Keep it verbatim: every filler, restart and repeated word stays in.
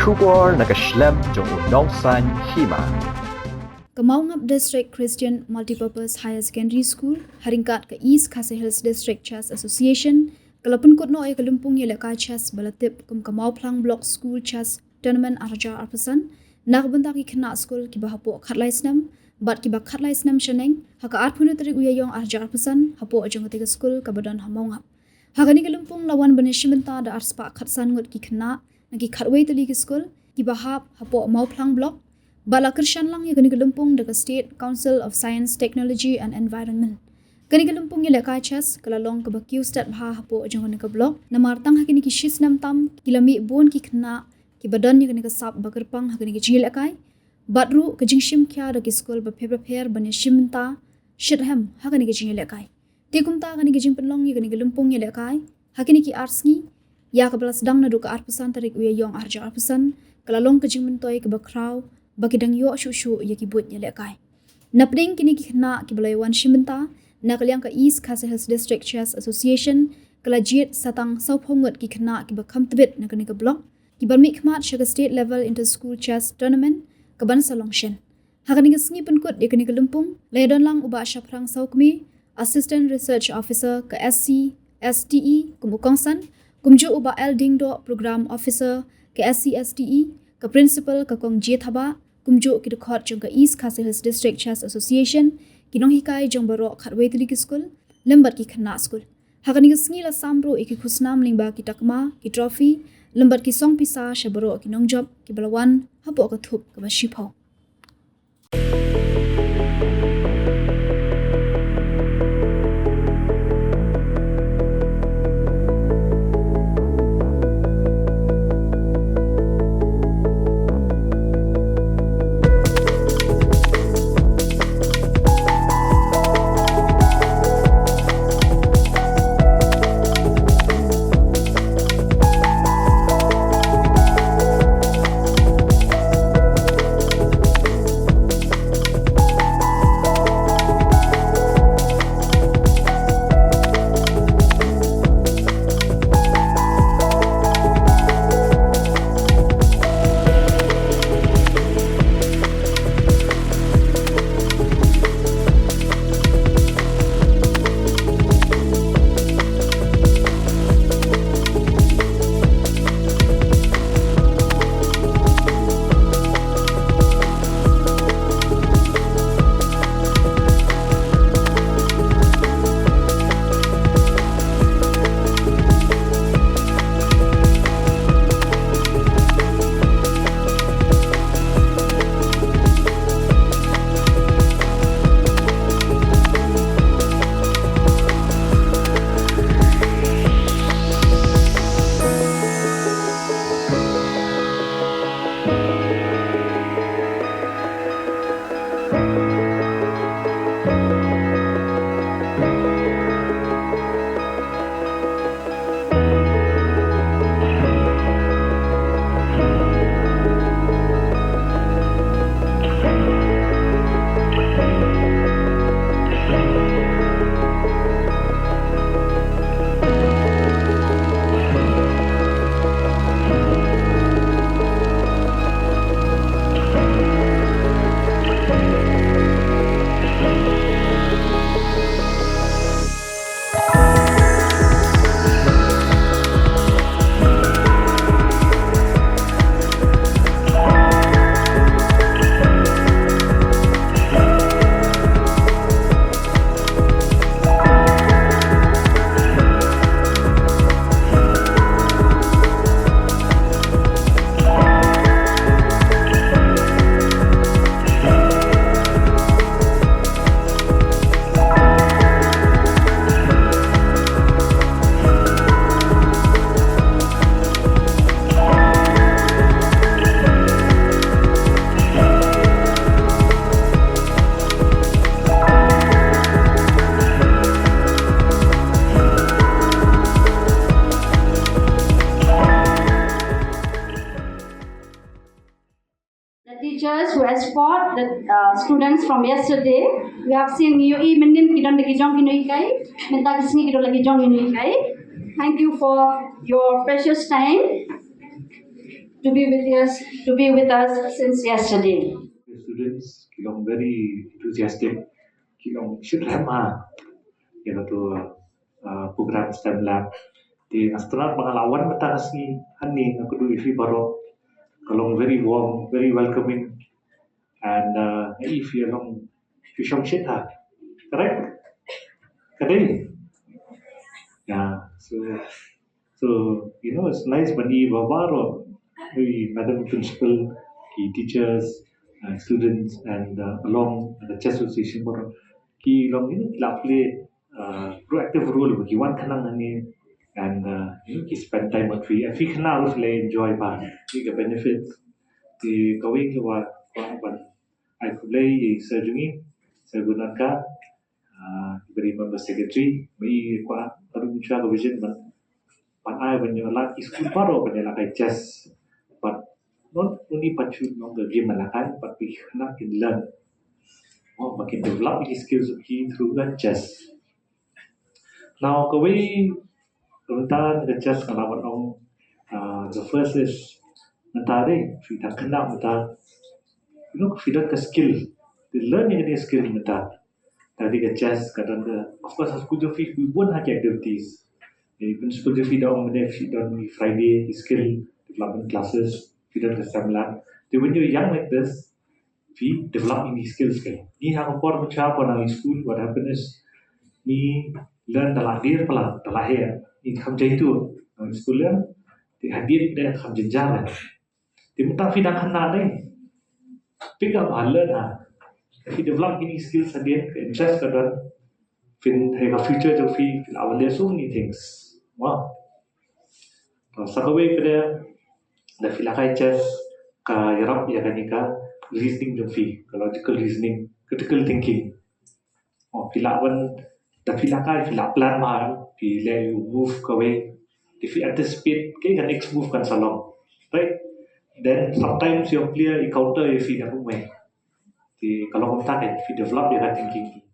Khubor na ka shlem jong u nongsan hima. Ka Mawngap District Christian Multipurpose Higher Secondary School, ha ryngkat ka East Khasi Hills District Chess Association, ka la pynkut noh ïa ka lympung ïalehkai chess ba la tip kum ka Mawphlang Block School Chess Tournament ar hajar arphew san, na ka bynta ki khynnah skul kiba hapoh khatlai snem, bad kiba khatlai snem shaneng, ha ka arphew hynriew tarik u Ïaïong ar hajar arphew san, hapoh jong katei ka skul kaba don ha Mawngap. Ha kane ka lympung la wan ban ïashim bynta da arspah khatsan ngut ki khynnah, na ki khatwei tylli ki skul, kiba hap hapoh Mawphlang Block, bad la kyrshan lang ïa kane ka lympung da ka State Council of Science, Technology and Environment. Kane ka lympung ïalehkai chess, ka la long kaba kiew stet bha hapoh jong kane ka block, namar tang ha kine ki shi snem tam, ki la mih bun ki khynnah, kiba don ïa kane ka sap ba kyrpang ha kane ka jingïalehkai, bad ruh ka jingshim khia da ki skul bapher bapher ban ïashim bynta, shitrhem ha kane ka jingïalehkai. Te kumta kane ka jingpynlong ïa kane ka lympung ïalehkai, ha kine ki ar sngi, ïa kaba la sdang naduh ka arphew san tarik u Ïaïong ar hajar arphew san, ka la long ka jingmyntoi kaba khraw, ba ki dang ïoh shuh shuh ïa ki buit ïalehkai. Napdeng kine ki khynnah kiba la ïawan shim bynta, na ka liang ka East Khasi Hills District Chess Association, ka la jied sa tang sawphew ngut ki khynnah kiba kham tbit na kane ka block, kiban mihkhmat sha ka State Level Inter School Chess Tournament, kaban sa long shen. Ha kane ka sngi pynkut ïa kane ka lympung, la ïadon lang u Bah Shaphrang Sawkmie, Assistant Research Officer ka S C S T E, kum u kongsan, kumjuh u Bah L Diengdoh, Program Officer ka S C S T E, ka Principal ka Kong J Thabah, kumjuh ki dkhot jong ka East Khasi Hills District Chess Association, ki nonghikai jong baroh khatwei tylli ki skul, lem bad ki khynnah skul. Ha kane ka sngi la sam ruh ïa ki khusnam lyngba ki takma, ki trophy, lem bad ki song pisa sha baroh ki nongjop, kiba la wan hapoh ka thup kaba shiphew. The teachers who escort the, uh, students from yesterday, we have seen ïohi mynnin ki don da ki jong ki nonghikai, mynta ka sngi ki don da ki jong ki nonghikai. Thank you for your precious time. to be with us, to be with us since yesterday. Students ki long very enthusiastic, ki long shit rem ha ïa katu uh, program STEM lab. Te nga sngewthuh ba nga la wan mynta ka sngi hangne, nga kyrkhu ïa phi baroh, ka long very warm, very welcoming, and uh, if you long, phi shong shit ha, correct? Ka dei? Yeah, so So, you know, it's nice ban ïohi ba baroh, the Madam Principal, the teachers, uh, students, and uh, along the chess association baroh, ki long, you know, ki la play uh, proactive role, ki wan khnang hangne, and uh, you know, ki spend time with phi, and phi khynnah ruh phi la enjoy bha, ki ka benefits, te kawei ka wa, wa ban ai khublei ïa i Sir jong ngi, Sir Gunaka, uh, ki ba dei member secretary, ba i kwah haduh mynshwa ka vision ban, ban ai ban ïoh lad ki skul baroh ban ïalehkai chess. But not only pat shu long ka game ban lehkai, but phi khynnah kin learn, oh, ba kin develop ki skills ki through ka chess. Now kawei, mynta ka chess nga la wan ong, uh, the first is mynta dei phi dang khynnah mynta, you know, phi don ka skill, phi learn ïa kane ka skill mynta. Ka dei ka chess, ka don ka, of course, ha skul jong phi phi bun ha ki activities. Even skul jong phi da ong mynne phi don Friday skill development classes, phi don ka STEM lab. Te when you're young like this, phi develop ïa ki skills ka. Ngi ha ka por mynshwa por nang i skul, what happened is ngi learn da la dier palat, da la heh, ngi kham jaituh nang i skul, learn, te hadien te kham jynjar. Te mynta phi dang khynnah ne, pick up ha, learn ha. Phi develop ïa ki skills hadien, ka interest ka don, phin, ha ka future jong phi phi la wan leh so many things. Wow. To sa kawei pat da phi lehkai chess ka ïarap ïa kane ka reasoning jong phi, ka logical reasoning, critical thinking. Oh, phi lah wan, da phi lehkai phi lah plan bha, phi leh ïa u move kawei, te phi anticipate kaei ka next move kan sa long. Right? Then sometimes your player i counter ïa phi da kumwei. Te ka long kumta, ka phi develop ïa ka thinking.